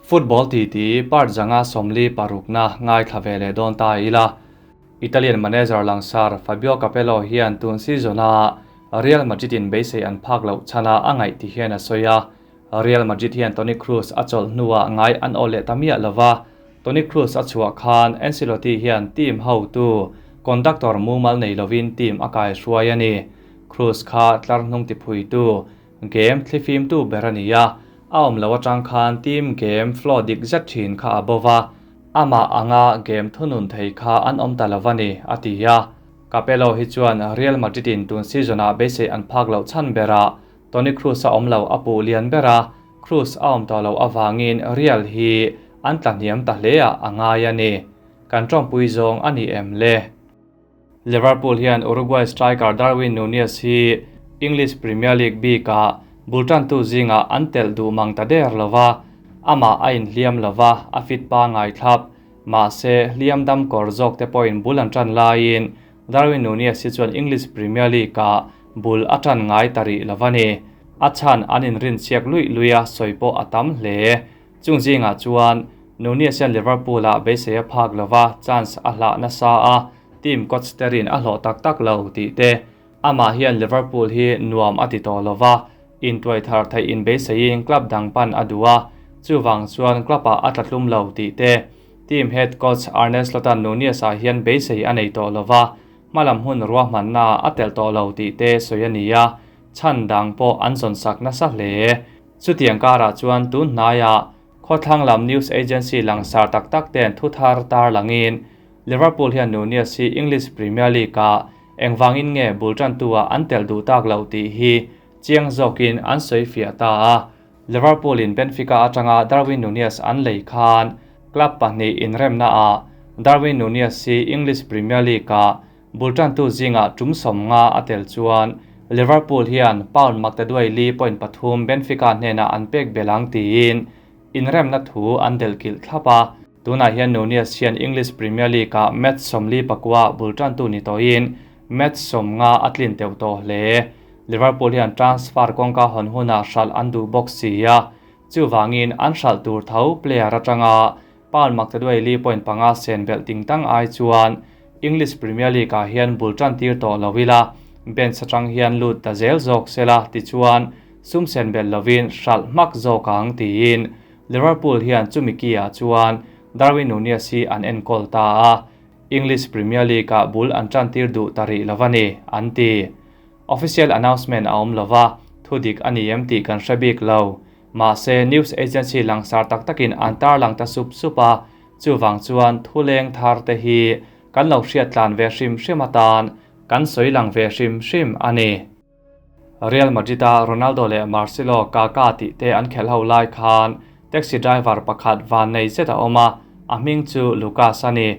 Football titi part 546na ngaithla ve leh dawn ta ila. Italian manager langsar Fabio Capello hian tun season-a Real Madrid in beisei an phak loh chhana a ngaih ti hian a sawi a. Real Madrid hian Toni Kroos a chawlh hnuah ngai an aw leh ta miah lova. Toni Kroos a chhuah khan Ancelotti hian team hotu conductor mumal nei lovin team a kai hruai a ni. Kroos kha tlar hnung tiphuitu game thlifimtu ber a ni a, a awm lo atang khan team game flow dik zet thin kha a bo va, amah anga game thunun thei kha an awm ta lo a ni, a ti a. Capello hi chuan Real Madrid in tun season-ah beisei an phak loh chhan berah Toni Kroos a awm lo a puh lian ber a, Kroos a awm tawh loh avangin Real hi an tla hniam ta hle ah a ngai a ni. Kan tawngpui zawng a ni em le? Liverpool hian Uruguay striker Darwin Nunez hi English Premier League bikah bul tantu zingah an telh duh mang ta der lo va, amah a inhliam lo va, a fit pangngai thlap. Mahse, hliam dam kawr zawk te pawhin bul an tan laiin Darwin Nunez hi chuan English Premier League-ah bul a tan ngai ta rih lo va ni. A chhan an inrinchhiak luih luih a, sawi pawh a tam hle. Chung zingah chuan Nunez hian Liverpool-ah beisei a phak lo va, chance a hlah nasa a, team coach terin a hlawh tak tak lo tih te. Amah hian Liverpool hi nuam a ti tawh lo va, intuai thar theih inbeiseiin club dang pan a duh a, chuvang chuan club-ah a tlatlum lo tih te. Team head coach Arne Slot-a'n Nunez-ah hian beisei a nei tawh lo va, hmalam hun ruahmanna a telh tawh lo tih te sawi a ni a, chhan dang pawh an zawnsak nasa hle. Chutiang karah chuan tun hnaiah khawthlang lam news agency langsar tak tak ten thu thar tar langin Liverpool hian Nunez hi English Premier League-ah engvangin nge bul tantu-ah an telh duh tak loh tih hi chiang zawkin an sawi fiah ta a. Liverpool-in Benfica atanga Darwin Nunez an lei khan club pahnih inremnaah Darwin Nunez hi English Premier League-ah Bul tantu zingah tum 50 a tel chuan Liverpool hian pound maktaduai li point pathum Benfica hnenah an pek belh ang tiin inremna thu an delh kilh thlap a. Tunah hian Nunez hian English Premier League-ah match 44 bul tantu ni tawhin match 50 a tlin teuh tawh hle. Liverpool hian transfer kawngka hawn hunah hralh an duh bawk si a, chuvangin an hralh tur tho player atanga Pound maktaduai li point panga sen belh ting tang ai chuan English Premier League-ah hian bul tan tir tawh lo ila, bench atang hian lut ta zel zawk sela tichuan sum sen belh lovin hralh hmak zawk ang tiin Liverpool hian chumi ki-ah chuan Darwin Nunez hi an enkawl ta a, English Premier League-ah bul an tan tir duh ta rih lo a ni, an ti. Official announcement a awm lova, thudik a ni em tih kan hre bik lo. Mahse, news agency langsar tak takin an tarlang ta sup sup a, chuvang chuan thuleng thar te hi kan lo hriat tlan ve hrim hrim atan kan sawi lang ve hrim hrim a ni. Real Madrid-a Ronaldo leh Marcelo, Kaka tih te an khelh ho lai khan taxi driver pakhat van nei zet a awm a, a hming chu Lucas a ni.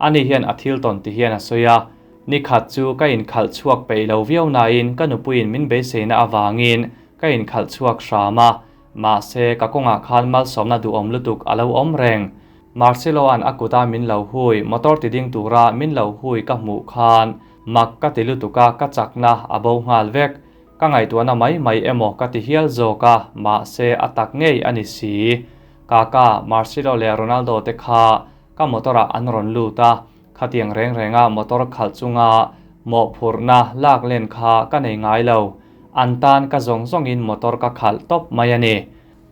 Ani hian a thil tawn ti hian a sawi a, Ni khat chu ka inkhalh chhuak peih lo viau nain ka nupuiin min beiseina avangin ka inkhalh chhuak hram a, mahse ka kawngah khan malsawmna duhawm lutuk a lo awm reng. Marcelo-a'n a kuta min lo hui, motor ti ding tura min lo hui ka hmuh khan mak ka ti lutuk a, ka chakna a bo nghal vek. Ka ngaihtuahna mai mai emaw ka ti hial zawk a, mahse a tak ngei a ni si. Kaka, Marcelo leh Ronaldo te kha ka motor-ah an rawn lut a, khatiang reng renga motor khalh chunga mawhphurhna lak len kha ka nei ngai lo. An tan ka zawng zawngin motor ka khalh tawp mai a ni.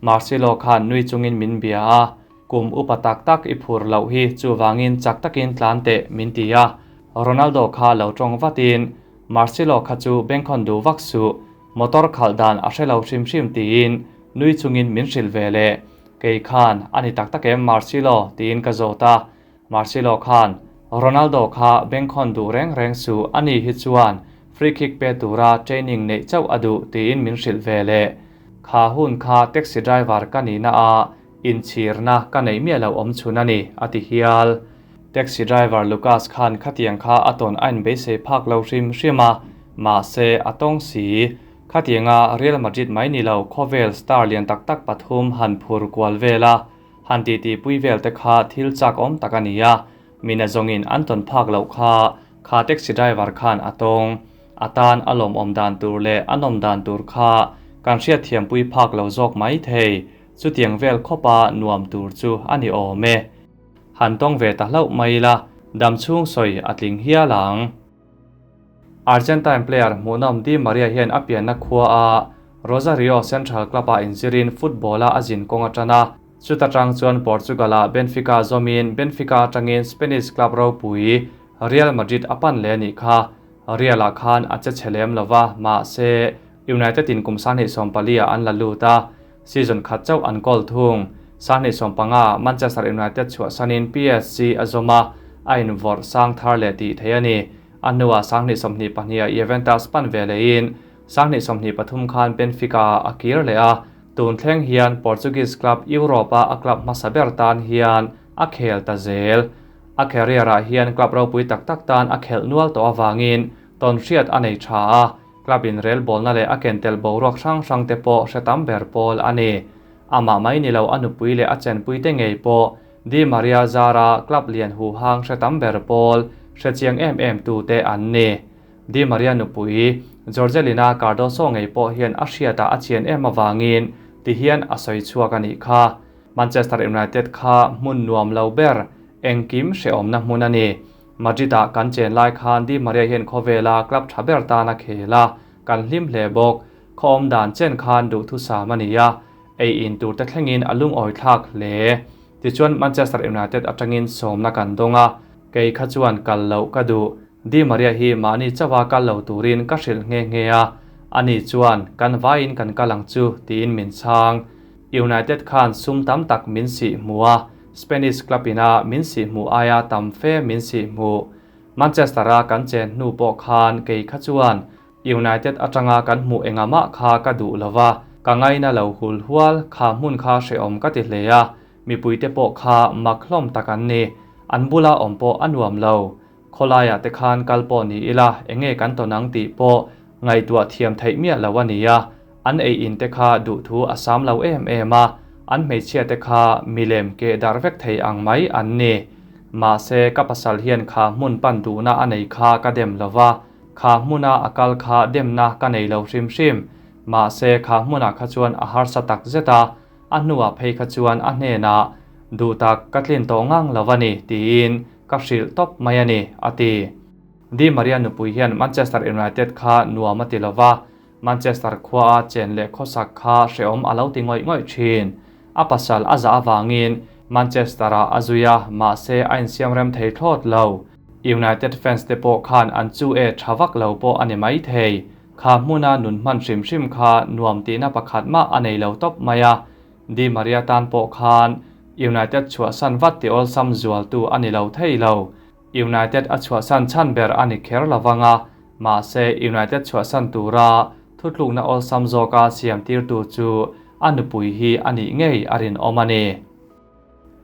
Marcelo khan nui chungin min bia a, kum upa tak tak i phur loh hi chuvangin chak takin tlan teh min ti a. Ronaldo kha lo tawng vatin, Marcelo kha chu bengkhawn duh vak suh, motor khalh dan a hre lo hrim hrim tiin nui chungin min hrilh ve leh. Kei khan, A ni tak tak em Marcelo? tiin ka zawt a. Marcelo khan, Ronaldo kha bengkhawn duh reng reng suh, ani hi chuan free kick pe tura training neih chauh a duh tiin min hrilh ve leh. Kha hun kha taxi driver ka nihna a inchhirna ka neih miah loh awm chhun a ni, a ti hial. Taxi driver Lucas khan khatiang kha a tawn a inbeisei phak lo hrim hrim a, mahse a tawng si. Khatianga Real Madrid mai ni lo khawvel star lian tak tak pathum han phur kual vel a, han titi pui vel te kha thil chak awm tak a ni a, mina zawngin an tawn phak loh kha kha taxi driver khan a tawng. A tan a lawmawm dan tur leh a nawm dan tur kha kan hriatthiam pui phak lo zawk mai thei. Chutiang vel khawpa nuam tur chu a ni awm e. Han tawng ve ta hlauh mai ila, dam chhung sawi a tling hial ang. Argentine player hmuhnawm Di Maria hian a pianna khua a Rosario Central Club-ah inzirin football-a a zin kawng a tan a. Chuta tang chuan Portugal-ah Benfica zawmin Benfica atangin Spanish club ropui Real Madrid a pan leh a nih kha. Real-ah khan a che chhe lem lo va, mahse United-in kum 2014-ah an la lut a, season khat chauh an kawl thung. 2015-ah Manchester United chhuahsanin PSG a zawm a, a invawrh sang thar leh tih theih a ni. A hnuah 2022-ah Juventus pan ve lehin 2023 khan Benfica-ah a kir leh a, tun thleng hian Portuguese club Europe-a a club hmasa ber tan hian a khel ta zel. A career-ah hian club ropui tak tak tan a khelh nual tawh avangin tawnhriat a nei tha a, club in relbawlna leh a ken tel boruak hrang hrang te pawh hre tam ber pawl a ni. Amah mai ni lo a nupui leh a chenpui te ngei pawh Di Maria zara club lian huhang hre tam ber pawl hre chiang em em tu te an ni. Di Maria nupui Jorgelina Cardoso ngei pawh hian a hriatah a chian em avangin tihian a sawi chhuak a nih kha. Manchester United kha hmun nuam lo ber, engkim hrehawmna hmun a ni. Madrid-ah kan chen lai khan Di Maria hian khawvela club tha ber tan a khel a, kan hlim hle bawk. Khaw awm dan chen khan duhthusam a ni a, ei in tur te thlengin a lungawi thlak hle. Tichuan Manchester United atangin sawmna kan dawng a, kei kha chuan kal loh ka duh. Di Maria hi mahni chauha kal lo turin ka hrilh nghe nghe a, ani chuan kan vaiin kan kal ang chu tiin min chhang. United khan sum tam tak min sih hmu a, Spanish club ina min sih hmuh aia tam fe min sih hmuh. Manchester-a kan chen hnu pawh khan kei kha chuan United atanga kan hmuh engamah kha ka duh lo va, ka ngaina lo hul hual, kha hmun kha hrehawm ka ti hle a, mipuite pawh kha mak hlawm tak an ni, an bula awm pawh a nuam lo. Khawlaiah te khan kal pawh ni ila enge kan tawn ang tih pawh ngaihtuah thiam theih miah lo a ni a, an ei in te kha duhthu a sam lo em em a, an hmeichhia te kha milem keh darh vek thei ang mai an ni. Mahse ka pasal hian kha hmun pan duhna a nei kha ka dem lo va, kha hmuna a kal kha demna ka nei lo hrim hrim. Mahse kha hmunah kha chuan a harsa tak zet a, a hnuah phei kha chuan a hnenah duh tak ka tlin tawh ngang lo a ni tiin ka hrilh tawp mai a ni, a ti. Di Maria nupui hian Manchester United kha nuam a ti lo va, Manchester khuaa chen leh khawsak kha hrehawm a lo ti ngawih ngawih thin. A pasal a zah avangin Manchester-ah a zui a, mahse a insiamrem thei thlawt lo. United fans te pawh khan an chu e tha vak lo pawh a ni mai thei. Kha hmuna nun hman hrim hrim kha nuam tihna pakhat mah a nei lo tawp mai a. Di Maria tan pawh khan United chhuahsan vat ti awlsam zualtu a ni lo thei lo. United a chhuahsan chhan ber a ni kher lo vang a, mahse United chhuahsan tura thutlukna awlsam zawka siamtirtu chu a nupui hi a nih ngei a rinawm a ni.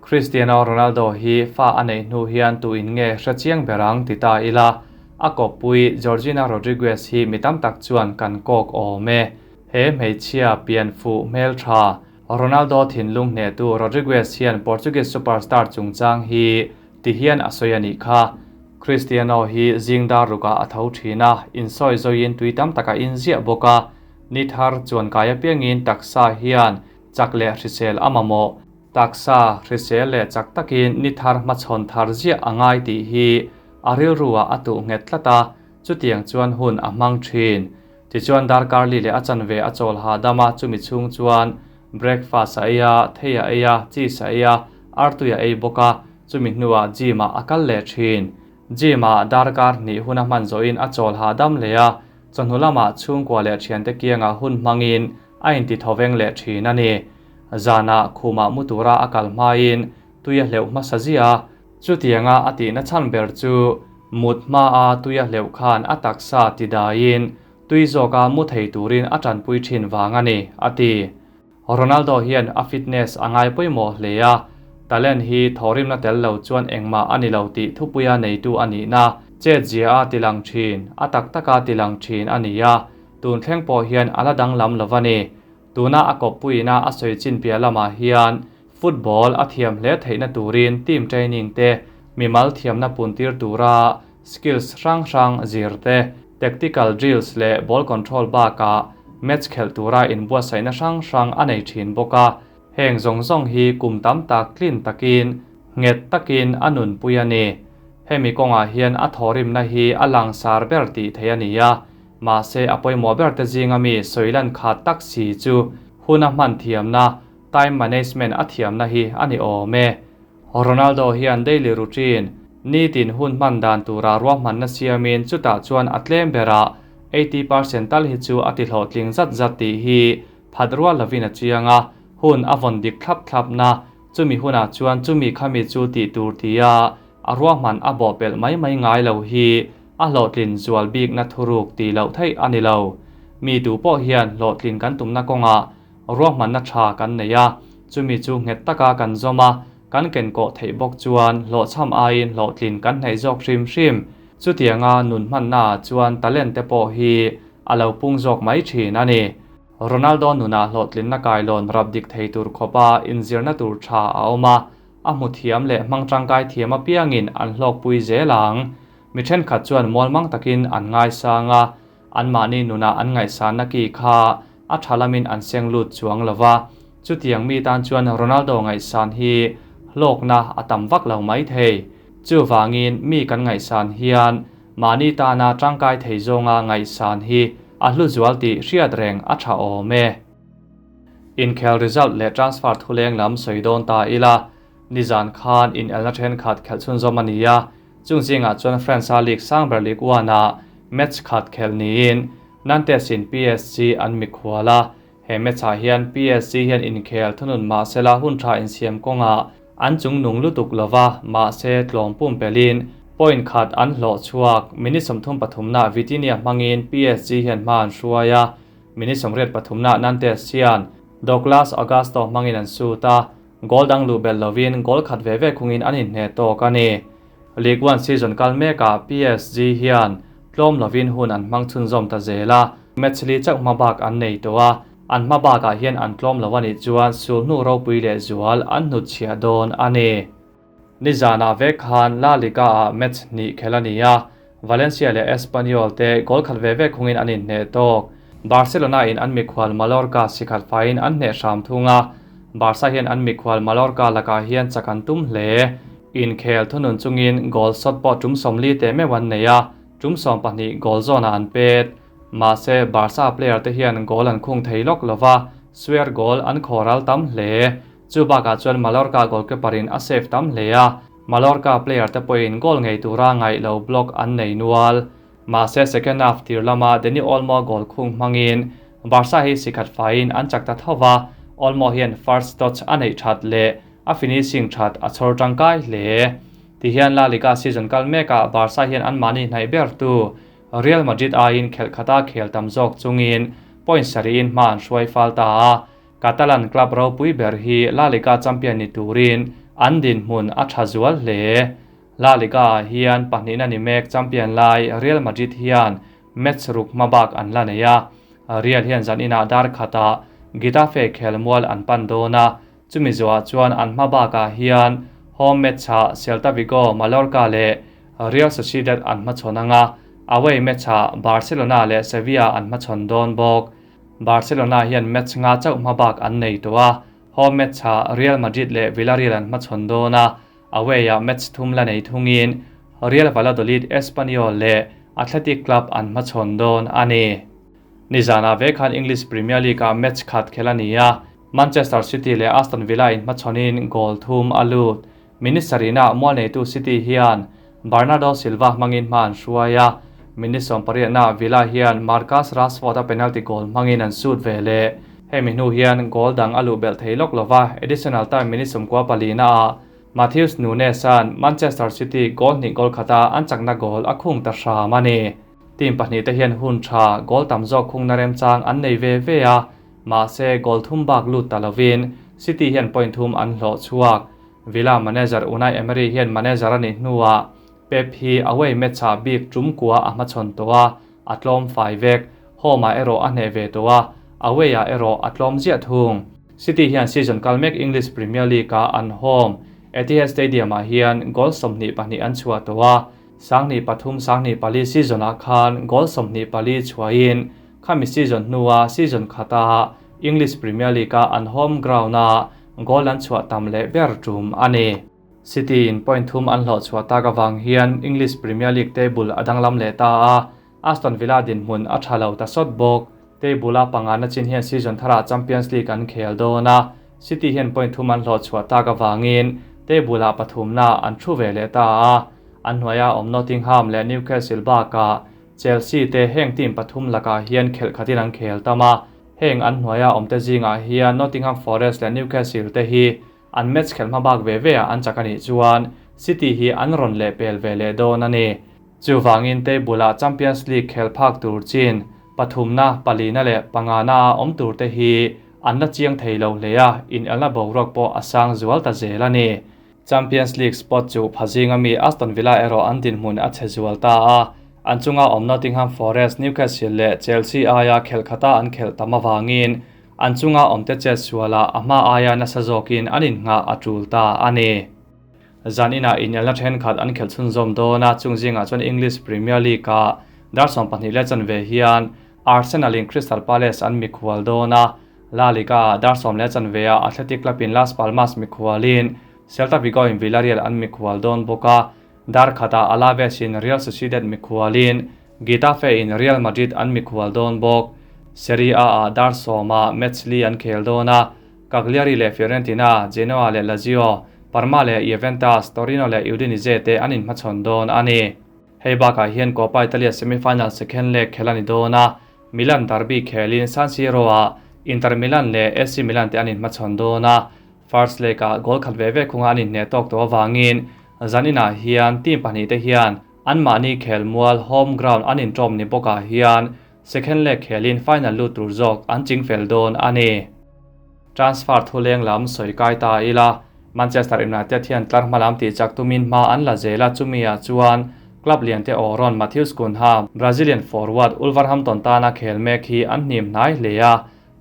Cristiano Ronaldo hi fa a neih hnu hian tu in nge hre chiang ber ang ti ta ila, a kawppui Georgina Rodriguez hi mi tam tak chuan kan kawk awm e. He hmeichhia pian fuh hmel tha Ronaldo thinlung hnehtu Rodriguez hian Portuguese superstar chungchang hi ti hian a sawi a nih kha. Cristiano hi zing dar rukah a tho thin a, insawi zawiin tui tam tak a inziah bawk a, ni thar chuan kai apiangin taksa hian chak leh hrisel a mamawh. Taksa hrisel leh chak takin ni thar hmachhawn thar ziah a ngai tih hi a rilruah a tuh nghet tlat a, chutiang chuan hun a hmang thin. Tichuan darkar li leh a chanve a chawl hahdam a, chumi chhung chuan breakfast a ei a, thei a ei a, cheese a ei a, artui a ei bawk a, chumi hnuah gym ah a kal leh thin. Gym ah darkar hnih hun a hman zawhin a chawl hahdam leh a, chawhnu lamah chhungkua leh thiante kiangah hun hmangin a inti thawveng leh thin a ni. Zanah khumah mu tura a kal hmain tui a hleuh hmasa ziah a, chutianga a tihna chhan ber chu mut hmaa tui a hleuh khan a taksa ti daiin tui zawka mu thei turin a tanpui thin vang a ni, a ti. Ronaldo hian a fitness a ngai pawimawh hle a, talent hi thawhrimna tel lo chuan engmah a ni lo tih thupuia neitu a nihna chetzia a tilang thin, a tak taka tilang thin a ni a, tun thleng pawh hian a la danglam lo a ni. Tuna a kawppuiina a sawi chin piah lamah hian football a thiam hle theihna turin team training te, mimal thiamna puntir tura skills hrang hrang zir te, tactical drills leh ball control bakah match khelh tura inbuatsaihna hrang hrang a nei thin bawk a. Heng zawng zawng hi kum tam tak tlin takin, nghet takin a nunpui a ni. Hemi kawngah hian a thawhrimna hi a langsar ber tih theih a ni a, mahse a pawimawh ber te zinga mi sawilan khat tak si chu hun a hman thiamna, time management, a thiamna hi a ni awm e. Ronaldo hian daily routine, nitin hun hman dan tura ruahmanna siamin chutah chuan a tlem berah 80% tal hi chu a ti hlawhtling zat zat tih hi phat rual lovin a chiang a, hun a vawn dik thlap thlapna, chumi hunah chuan chumi khami chu tih tur tia a ruahman a bawhpelh mai mai ngai lo hi a hlawhtlin zual bikna thuruk tih loh theih a ni lo. Mi tu pawh hian hlawhtlin kan tumna kawngah ruahmanna tha kan nei a, chumi chu nghet taka kan zawm a, kan kenkawh theih bawk chuan hlawhchham aiin hlawhtlin kan hnaih zawk hrim hrim. Chutianga nun hmannaah chuan talent te pawh hi a lo pung zawk mai thin a ni. Ronaldo nunah hlawhtlinna kailawn rap dik thei tur khawpa inzirna tur tha a awm a, a hmu thiam leh hmang tangkai thiam apiangin an hlawkpui zel ang. Mi thenkhat chuan mualmang takin an ngaisang a, anmahni nunah an ngaihsanna ki kha a tha lamin an seng lut chuang lo va, chutiang mi tan chuan Ronaldo ngaihsan hi hlawkna a tam vak lo mai thei. Chuvangin mi kan ngaihsan hian Mahni tana tangkai thei zawnga ngaihsan hi a hlu zual tih hriat reng a tha awm e. Inkhel result leh transfer thuleng lam sawi dawn ta ila, nizan khan inelna thenkhat khelh chhunzawm a ni a, chung zingah chuan France-a League sang ber Ligue 1-ah match khat khelh niin Nantes-in PSG an mikhual a, He match-ah hian PSG hian inkhel thunun mahsela hun tha insiam kawngah an chung nung lutuk lova, mahse tlawm pumpelhin point khat an hlawh chhuak. Minute 33-na Vitinha hmangin PSG hian hma an hruai a, minute 83-na Nantes hian Douglas Augusto hmangin an sut a, goal dang luh belh lovin goal khat ve ve khungin an inhneh tawk a ni. Ligue 1 season kal mekah PSG hian tlawm lovin hun an hmang chhunzawm ta zel a, match li chauh hma bak an nei tawh a, an hma bakah hian an tlawm lo a nih chuan sulhnu ropui leh zual an hnutchhiah dawn a ni. Nizanah vek khan La Liga-ah match hnih khelh a ni a, Valencia leh Espanyol te goal khat ve ve khungin an inhneh tawk. Barcelona-in an mikhual Mallorca sikhat faiin an hneh hram thung a, Barca hian an mikhual Mallorca lakah hian chak an tum hle. Inkhel thunun chungin goal shot pawh tum 40 teh meuh an nei a, tum 20 goal zawnah an pet. Mahse, Barca player te hian goal an khung thei lawk lo va, square goal an khawral tam hle. Chu bakah chuan Mallorca goalkeeper in a save tam hle a, Mallorca player te pawhin goal ngei tura ngaih lo block an nei nual. Mahse, second half tir lama Dani Olmo goal khung hmangin Barca hi sikhat faiin an chak ta tho va, Olmo hian first touch a neih that leh a finishing that a chhawr tangkai hle. Tihian La Liga season kal mekah Barca hian anmahni hnaih bertu Real Madrid aiin khelh khata khel tam zawk chungin point sarihin hma an hruai fal ta a, Catalan club ropui ber hi La Liga champion ni turin an dinhmun a tha zual hle. La Liga-ah hian pahnihna ni mek champion lai Real Madrid hian match ruk hma bak an la nei a, Real hian zaninah dar khatah Getafe khelmual an pan dawn a, Chumi zawhah chuan an hma bakah hian home match-ah Celta Vigo, Mallorca leh Real Sociedad an hmachhawn ang a, away match-ah Barcelona leh Sevilla an hmachhawn dawn bawk. Barcelona hian match nga chauh hma bak an nei tawh a, home match-ah Real Madrid leh Villarreal an hmachhawn dawn a, away-ah match thum la nei thungin Real Valladolid, Espanyol leh Athletic Club an hmachhawn dawn a ni. Nizanah ve khan English Premier League-ah match khat khelh a ni a, Manchester City leh Aston Villa inhmachhawnin goal thum a lut. Minute sarihnaah mualneitu City hian Bernardo Silva hmangin hma an hruai a, minute 18naah Villa hian Marcus Rashford-a penalty goal hmangin an sut ve leh. Hemi hnu hian goal dang a luh belh thei lawk lova, additional time minute 94naah Matheus Nunes-a'n Manchester City goal hnih goal khata an chakna goal a khung ta hram a ni. Team pahnihte hian hun tha goal tam zawk khungna remchang an nei ve ve a, mahse goal thum bak lut ta lovin City hian point thum an hlawh chhuak. Villa manager Unai Emery hian manager a nih hnuah Pep hi away match-ah bik tum kua a hmachhawn tawh a, a tlawm fai vek. Home-ah erawh a hneh ve tawh a, away-ah erawh a tlawm ziah thung. City hian season kal mek English Premier League-ah an home Etihad Stadium-ah hian goal 22 an chhuah tawh a, 2003 24 season-ah khan goal 24 chhuahin khami season hnua season khata English Premier League-a an home ground-a goal an chhuah tam leh ber tum a ni. City in point thum an hlawh chhuah tak avang hian English Premier League table a danglam leh ta a, Aston Villa dinhmun a tha lo ta sawt bawk. Table a pangana chin hian season tharah Champions League an khel dawn a, City hian point thum an hlawh chhuah tak avangin table ah pathumna an thu ve leh ta a, an hnuaia awm Nottingham leh Newcastle bakah Chelsea te heng team pathum lakah hian khelh khatin an khel tam a, heng an hnuaia awmte zingah hian Nottingham Forest leh Newcastle te hi an match khelh hma bak ve ve ah an chak a nih chuan City hi an rawn leh pel ve leh dawn a ni. Chuvangin table ah Champions League khel phak tur chin pathumna, palina leh pangana a awm tur te hi an la chiang thei lo hle a, inelna boruak pawh a sang zual ta zel a ni. Champions League spot chu phazing ami Aston Villa erawh an dinhmun a chhe zual ta a, an chunga awm Nottingham Forest, Newcastle leh Chelsea aia khelh khata an khelh tam avangin an chunga awmte chet sualah a hma aia nasa zawkin an innghah a tul ta a ni. Zan inah inelna thenkhat an khelh chhunzawm dawn a, chung zingah chuan English Premier League-ah dar 22:15 hian Arsenal-in Crystal Palace an mikhual dawn a, La Liga-ah dar 10:15-ah Athletic Club-in Las Palmas mikhualin Celta Vigo-in Villarreal an mikhual dawn bawk a, dar khatah Alaves-in Real Sociedad mikhualin Getafe-in Real Madrid an mikhual dawn bawk. Serie A-ah dar 10-ah match li an khel dawn a, Cagliari leh Fiorentina, Genoa leh Lazio, Parma leh Juventus, Torino leh Udinese te an inhmachhawn dawn a ni. Hei bakah hian Coppa Italia semi-final second leg khel a ni dawn a, Milan derby khelin San Siro-ah Inter Milan leh AC Milan te an inhmachhawn dawn a, first leg-ah goal khat ve ve khunga an inhneh tawk tawh avangin zaninah hian team pahnih te hian anmahni khelmual home ground an inṭawm ni bawkah hian second leg khelin final lut tur zawk an chingfel dawn a ni. Transfer thuleng lam sawi kai ta ila, Manchester United hian tlar hma lam tih chak tumin hma an la zel a, chumi ah chuan club lian te awrawn Matheus Cunha, Brazilian forward Wolverhampton tana khel mek hi an hnim hnai hle a,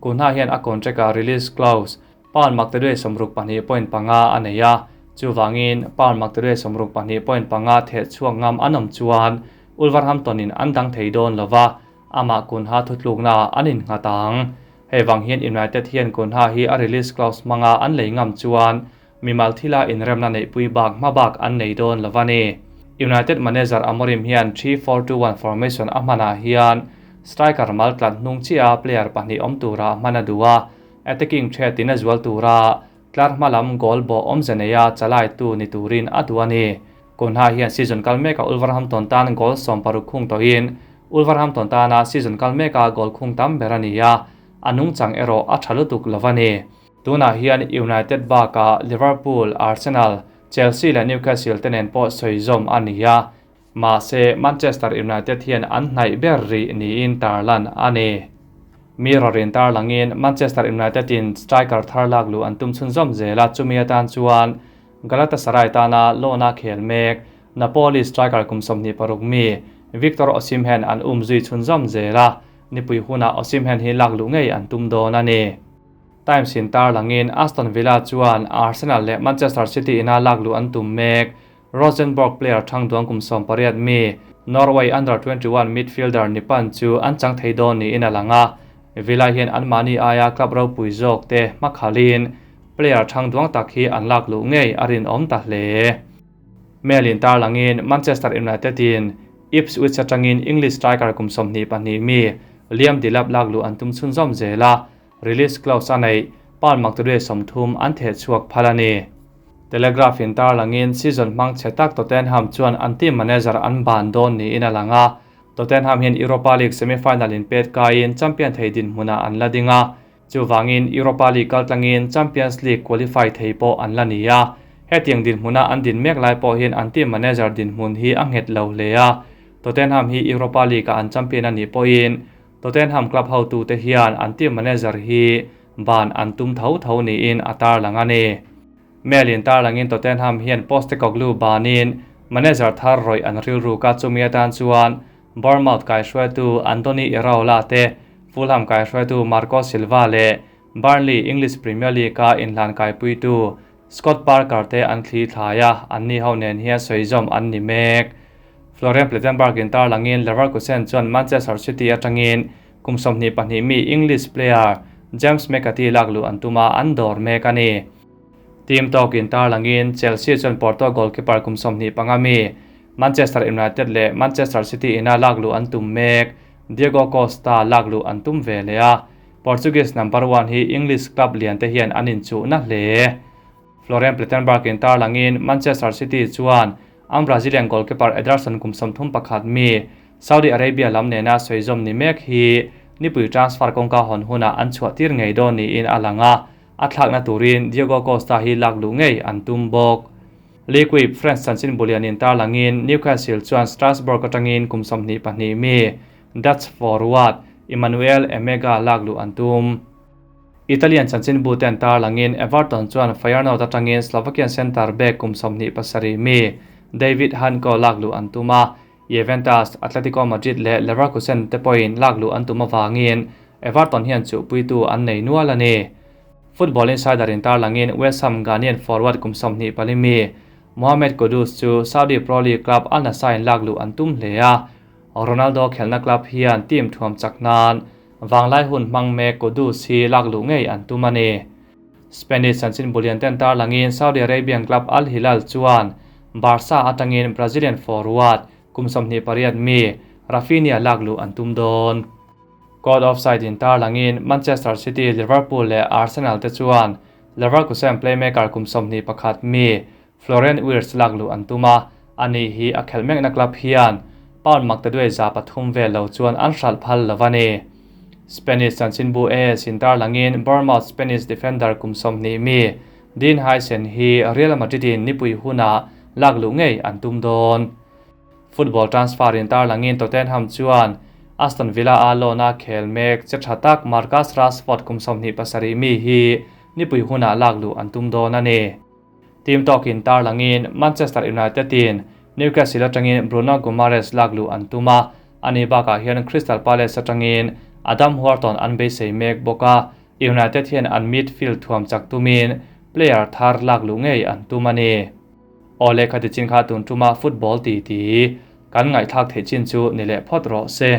Cunha hian a contract ah release clause pound maktaduai 62.5 a nei a, chuvangin pound maktaduai 62.5 theh chhuak ngam an awm chuan Wolverhampton in an dang thei dawn lova, amah Cunha thutlukna ah an innghat ang. Hei vang hian United hian Cunha hi a release clause hmanga an lei ngam chuan mimal thila inremna neihpui bak hma bak an nei dawn lo a ni. United manager Amorim hian 3-4-2-1 formation a hmanah hian striker mal tlat hnung chiah a player pahnih awm tura hman a duh a, attacking threat in a zual tura tlar hma lam goal bawh awmze neia chalaitu ni turin a duh a ni. Cunha hian season kal meka Wolverhampton tan goal 16 khung tawhin Wolverhampton tana season kal meka goal khung tam ber a ni a, a nungchang erawh a tha lutuk lo a ni. Tunah hian United bakah Liverpool, Arsenal, Chelsea leh Newcastle te nen pawh sawizawm a ni a, mahse Manchester United hian an hnaih ber rih niin tarlan a ni. Mirror in tarlangin Manchester United in striker thar lak luh an tum chhunzawm zel a, chumi atan chuan Galatasaray tana loan-a khel mek Napoli striker kum 26 mi Victor Osimhen an um zui chhunzawm zel a, nipui hunah Osimhen hi lak luh ngei an tum dawn a ni. Times in tarlangin Aston Villa chuan Arsenal leh Manchester City ina lak luh an tum mek. Rosenborg player thangduang kum 18 mi Norway under 21 midfielder Nipan chu an chang thei dawn niin a lang a, Villa hian anmahni aia club ropui zawk te hmakhalin player thangduang tak hi an lak luh ngei a rinawm ta hle. Mail in tarlangin Manchester United in Ipswich atangin English striker kum 22 mi Liam Delap lak luh an tum chhunzawm zel a, release clause a neih pound maktaduai 30 an theh chhuak phal a ni. Telegraph in tarlangin season hmang chhe tak Tottenham chuan an team manager an ban dawn niin a lang a, Tottenham hian Europa League semi-final in pet kaiin champion thei dinhmunah an la ding a, chuvangin Europa League kaltlangin Champions League qualify thei pawh an la ni a, hetiang dinhmuna an din mek lai pawh hian an team manager dinhmun hi a nghet lo hle a, Tottenham hi Europa League ah an champion a nih pawhin Tottenham club hotu te hian an team manager hi ban an tum tho tho niin a tarlang a ni. Mail in tarlangin Tottenham hian Postecoglou banin manager thar rawih an rilru ka chumi atan chuan Bournemouth kai hruaitu Andoni Iraola te, Fulham kai hruaitu Marco Silva leh Burnley English Premier League a inhlan kaipuitu Scott Parker te an thli thlai a, anni ho nen hian sawizawm an ni mek. Florian Plettenberg in tarlangin Leverkusen chuan Manchester City atangin kum 22 mi English player James McAtee lak luh an tum a, an dawr mek a ni. Team tawkin tarlangin Chelsea chuan Porto goalkeeper kum 25 mi Manchester United leh Manchester City ina lakluh an tum mek Diego Costa lakluh an tum ve leh a. Portuguese number one hi English club lian te hian an inchuhna hle. Florian Plettenberg in tarlangin Manchester City chuan ang Brazilian goalkeeper Ederson kum 31 mi Saudi Arabia lam nena sawi zawm ni mek hi nipui transfer kawngka hawn hunah an chhuah tir ngei dawn niin a lang a. A thlakna turin Diego Costa hi lakluh ngei an tum bawk. Liquid French chanchin bulian in tarlangin Newcastle chuan Strasbourg atangin kum 22 mi Dutch forward Emmanuel Emega lakluh an tum. Italian chanchin bu ten tarlangin Everton chuan Feyenoord atangin Slovakian center back kum 27 mi David Hanko lakluh an tuma. Juventus, Atletico Madrid leh Leverkusen te pawhin lakluh an tum awangin Everton hian chu puitu an nei nual a ni. Football Insider in tarlangin West Ham Ghanaian forward kum 24 mi Mohamed Kudus chu Saudi Pro League club Al Nassr in lakluh an tum hle a. Ronaldo khelna club hian team thuam chak nan wanglai hun hmang mek Kudus hi lakluh ngei an tum a ni. Spanish chanchin bulian ten tarlangin Saudi Arabian club Al Hilal chuan Barca atangin Brazilian forward kum 28 mi Rafinha lakluh an tum dawn. Caught offside in tarlangin Manchester City, Liverpool leh Arsenal te chuan Leverkusen playmaker kum 21 mi Florian Wirtz lakluh an tuma. Ani hi a khelh mekna club hian pound maktaduai za pathum vel lo chuan an hralh phal lo a ni. Spanish chanchin bu AS in tarlangin Bournemouth Spanish defender kum 20 mi Dean Huijsen hi Real Madrid in nipui huna lakluh ngei an tum dawn. Football transfer in tarlangin Tottenham chuan Aston Villa a lona khel mek che tha tak Marcus Rashford kum 27 mi hi nipui huna lakluh an tum dawn a ni. Team talk in tarlangin Manchester United in Newcastle atangin Bruno Guimaraes lakluh an tuma. Ani bakah hian Crystal Palace atangin Adam Wharton an beisei mek bawka. United hian an midfield thuam chak tumin player thar lakluh ngei an tum a ni. Awle khati chin kha tun tuma football ti ti kan ngaihthlak theih chin chu ni leh phawt rawh se.